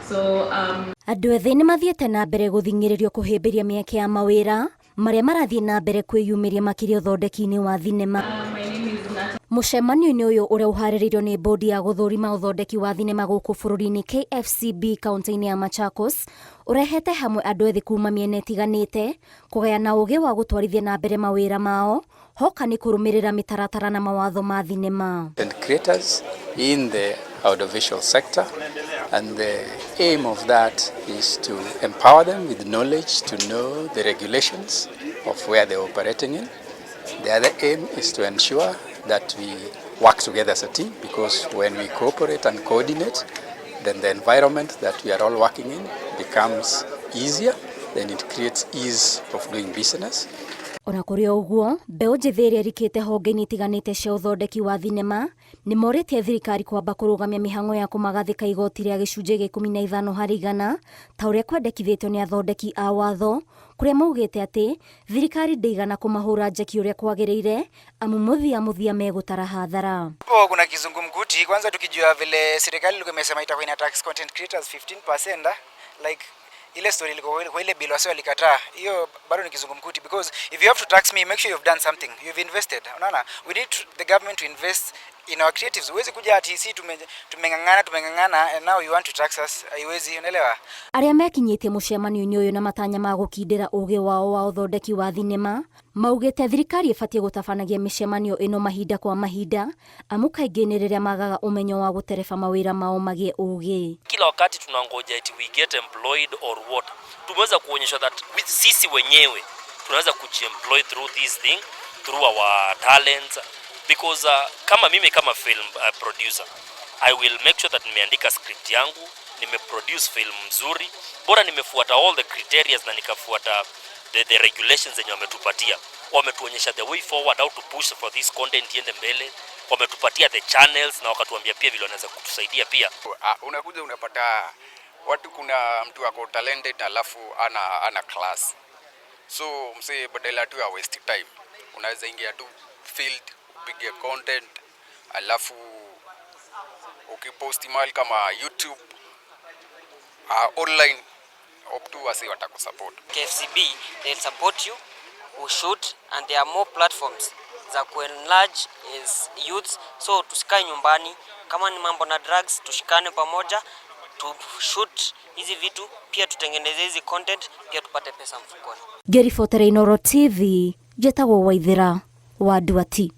So Andũ ethĩ nĩ mathiĩte na mbere gũthing'ĩrĩrio kũhĩmbĩria mĩeke ya mawĩra marĩa marathiĩ na mbere kwĩyumĩria makĩria ũthondeki-inĩ wa thinema. My name is Natalie. Mũcemanio-inĩ ũyũ ũrĩa ũharĩrĩirio nĩ bodi ya gũthũrima ũthondeki wa thinema gũkũ bũrũri-inĩ KFCB kaunti-inĩ ya Machakos ũrehete hamwe andũ ethĩ kuma mĩena ĩtiganĩte kũgayana ũgĩ wa gũtwarithia na mbere mawĩra mao hoka nĩ kũrũmĩrĩra mĩtaratara na mawatho ma thinema. And creators in the audiovisual sector, and the aim of that is to empower them with knowledge to know the regulations of where they're operating in. The other aim is to ensure that we work together as a team, because when we cooperate and coordinate, then the environment that we are all working in becomes easier, then it creates ease of doing business. Ona kũrĩ o ũguo, mbeũ njĩthĩ ĩrĩa ĩrikĩte honge-inĩ itiganĩte cia ũthondeki wa thinema nĩ morĩtie thirikari kwamba kũrũgamia mĩhang'o ya kũmagathĩka igoti rĩa gĩcunjĩ gĩa 15% ta ũrĩa kwendekithĩtio nĩ athondeki a watho, kũrĩa maugĩte atĩ thirikari ndĩigana kũmahũra njeki ũrĩa kwagĩrĩire amu mũthia mũthia megũtara hathara. Hapo kuna kizungumkuti. Kwanza tukijua vile serikali ilikuwa imesema itakuwa ina tax content creators 15%, like ile story ilikuwa kwa ile bill wasee walikataa, hiyo bado ni kizungumkuti, because if you have to tax me, make sure you've done something, you've invested. Unaona, we need the government to invest in our creatives. Huwezi kuja ati si tumeng'ang'ana tumeng'ang'ana and now you want to tax us. Haiwezi, unaelewa? Arĩa mekinyĩtie mũcemanio-inĩ ũyũ na matanya ma gũkindĩra ũgĩ wao wa ũthondeki wa thinema maugĩte thirikari ĩbatiĩ gũtabanagia mĩcemanio ĩno mahinda kwa mahinda amu kaingĩ nĩ rĩrĩa magaga ũmenyo wa gũtereba mawĩra mao magĩe ũgĩ. Kila wakati tunangoja eti we get employed or what. Tumeweza kuonyesha that with sisi wenyewe tunaweza kujiemploy through this thing, through our talents, because kama mimi kama film producer, I will make sure that nimeandika script yangu, nimeproduce film mzuri, bora nimefuata all the criteria na nikafuata the regulations zenye wametupatia. Wametuonyesha the way forward, how to push for this content iende mbele. Wametupatia the channels na wakatuambia pia vile wanaweza kutusaidia pia. Unakuja unapata watu, kuna mtu ako talented alafu ana class, so msee badala tu ya waste time unaweza ingia tu field upige content, alafu ukiposti mahali kama YouTube, online, hope tu wasee watakusupport. KFCB, they'll support you, we shoot, and there are more platforms za kuenlarge as youths, so tusikae nyumbani. Kama ni mambo na drugs, tushikane pamoja tu shoot hizi vitu, pia tutengeneze hizi content, pia tupate pesa mfukoni. Ngĩribotera Inooro TV, njĩtagwo Waithĩra wa Nduati.